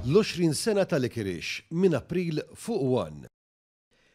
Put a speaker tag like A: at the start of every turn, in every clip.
A: L-20 sena ta' Licorice minn April fuq One.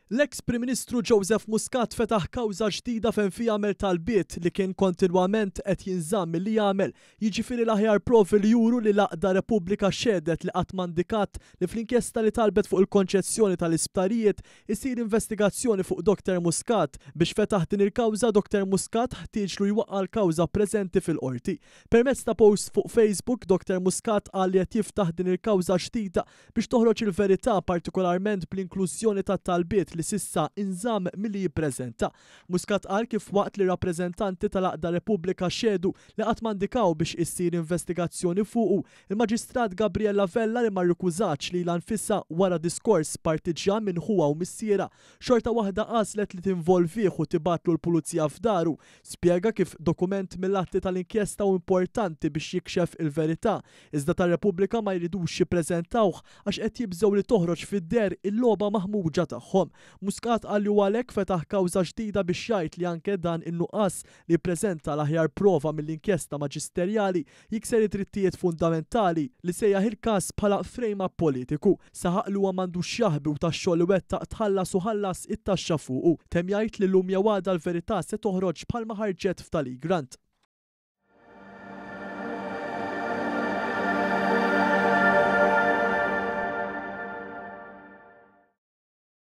B: L-eks Prim Ministru Joseph Muscat fetaħ kawża ġdida fejn fiha għamel talbiet li kien kontinwament qed jinżamm milli jagħmel, jiġifieri l-aħjar provi li juru li l-għaqda Repubblika xehdet li qatt ma indikat li fl-inkjesta li talbet fuq il-konċessjoni tal-isptarijiet isir investigazzjoni fuq Doctor Muscat. Biex fetaħ din il-kawża Doctor Muscat ħtieġlu jwaqqa' l-kawża preżenti fil-Qorti. Permezz ta' post fuq Facebook, Doctor Muscat qal li qed jiftaħ din il-kawża ġdida biex toħroġ il-verità partikolarment bl-inklużjoni tat-talbiet li s'issa inżamm milli jippreżenta. Muscat qal kif waqt li rappreżentanti tal-għaqda Repubblika xehdu li qatt ma indikaw biex issir investigazzjoni fuqu, il-Maġistrat Gabriella Vella li ma rrikużatx lilha nfisha wara diskors partiġġjan minn ħuha u missierha, xorta waħda għażlet li tinvolvih u tibgħatlu l-pulizija f'daru. Spjega kif dokument mill-atti tal-inkjesta hu importanti biex jikxef il-verità, iżda ta' Repubblika ma jridux jippreżentawh għax qed jibżgħu li toħroġ fid-deher il-logħba maħmuġa tagħhom. Muscat qal li hu għalhekk fetaħ kawża ġdida biex jgħid li anke dan in-nuqqas li jippreżenta l-aħjar prova mill-inkjesta maġisterjali jikser id-drittijiet fundamentali li sejjaħ il-każ bħala frame-up politiku. Saħaq li huwa m'għandux x'jaħbi u tax-xogħol li wettaq tħallas u ħallas it-taxxa fuqu. Temm jgħid li llum jew għada l-verità se toħroġ bħalma ħarġet f'tal-Egrant.